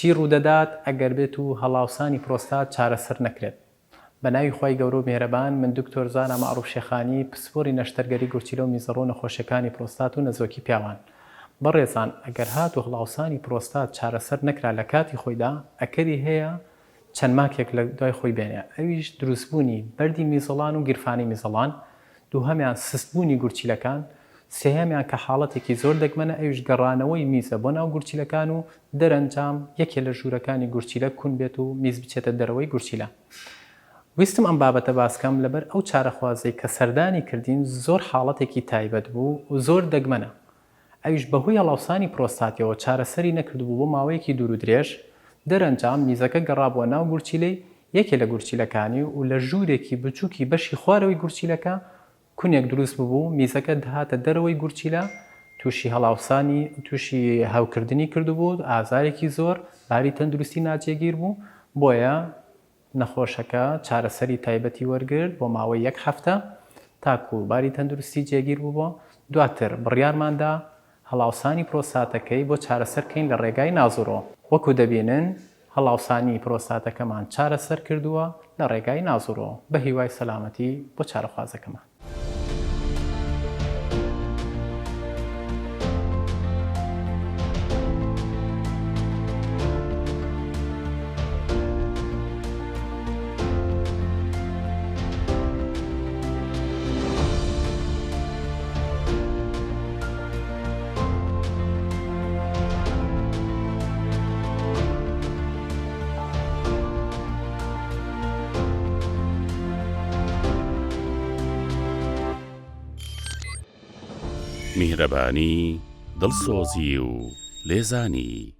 چی ڕوودەدات ئەگەر بێت و هەڵاوسانی پرۆستات چارەسەر نەکرێت؟ بە ناوی خوای گەورە و میهرەبان من دکتۆر زانا مەعروف شێخانی پسپۆری نەشتەرگەری گورچیلە و میزەڕۆ و نەخۆشیەکانی پرۆستات و نەزۆکی پیاوان. بەڕێزان ئەگەر هاتوو هەڵاوسانی پرۆستات چارەسەر نەکرا لە کاتی خۆیدا ئەکەری هەیە چەند ماکێک لە دوای خۆی بێنێ ئەویش دروستبوونی بەردی میزەڵان و گیرفانی میزەڵان، دووهەمیان سستبوونی گورچیلەکان، سێیەمیان کە حاڵەتێکی زۆر دەگمەنە ئەویش گەڕانەوەی میزە بۆ ناو گورچیلەکان و دەرەنجام یەکێ لە ژوورەکانی گورچیلە کون بێت و میز بچێتە دەرەوەی گورچیلە. ویستم ئەم بابەتە باس کەم لەبەر ئەو چارەخوازەی کە سەردانی کردین زۆر حاڵەتێکی تایبەت بوو و زۆر دەگمەنە ئەویش بەهۆی هەڵاوسانی پرۆستاتیەوە چارەسەری نەکردبوو بۆ ماوەیەکی دوور و درێژ، دەرەنجام میزەکە گەڕابووە ناو گورچیلەی یەکێ لە گورچیلەکانی و لە ژوورێکی بچووکی بەشی خوارەوەی گورچیلەکە کونێک دروست ببوو، میزەکە دەهاتە دەرەوەی گورچیلە، تووشی هەڵاوسانی تووشی هەوکردنی کردبوو، ئازارێکی زۆر، باری تەندروستی ناجێگیر بوو، بۆیە نەخۆشەکە چارەسەری تایبەتی وەرگرت بۆ ماوەی یەک هەفتە تاکوو باری تەندروستی جێگیر ببووە، دواتر بڕیارماندا هەڵاوسانی پرۆستاتەکەی بۆ چارەسەر کەین لە ڕێگای نازورۆ. وەکو دەبینن هەڵاوسانی پرۆستاتەکەمان چارەسەر کردووە لە ڕێگای نازورۆ بە هیوای سەلامەتی بۆ چارەخوازەکەمان. میهرەبانی، دڵسۆزی و لێزانی.